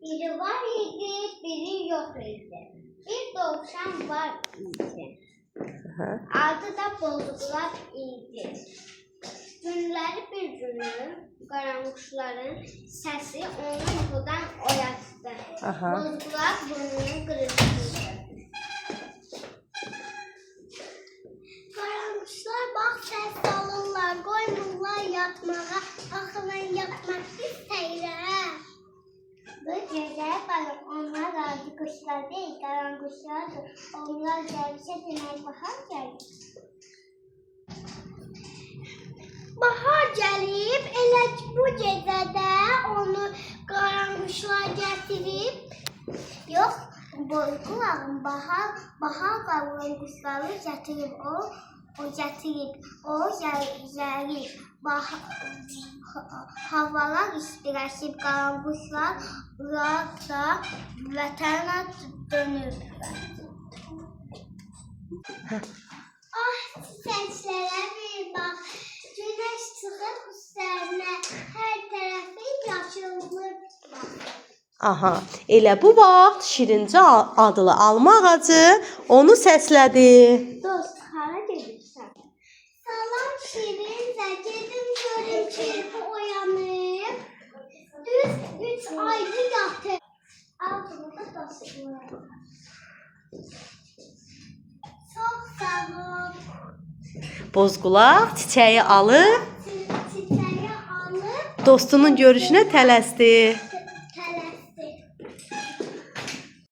Biri var idi, biri yox idi. Bir dovşan var idi. Aha. Adı da Bozqulaq idi. Günləri bir günü qaranquşların səsi onu yuxudan oyatdı. Aha. Bozqulaq burnunu qırışdırdı. Qaranquşlar bax səs salırlar, qoymurlar yatmağa. Axı mən yatmaq istəyirəm. Bu gecə balıq onlar adi quşlar deyil, qaranquşlardır. Onlar gəlsə demək bahar gəlir. Bahar gəlib, elə ki bu gecədə onu qaranquşlar gətirib. Yox, boyqulağım bahar qaranquşları gətirib o gətirib, o gəlib. Bahar, havalar istiləşib, qaranquşlar da vətənə dönüblər. Ah, çiçəklərə bir bax. Günəş çıxıb üstlərinə, hər tərəfi yaşıllıq bax. Aha. Elə bu vaxt Şirincə adlı alma ağacı onu səslədi. Dost, hara gedirsən? Salam Şirincə, gedim görüm kirpi oyanıb. Düz 3 aydır yatır. Al bunu da dostlar. Çox sağ ol. Bozqulaq çiçəyi alıb Çiçəyi alıb dostunun görüşünə tələsdi.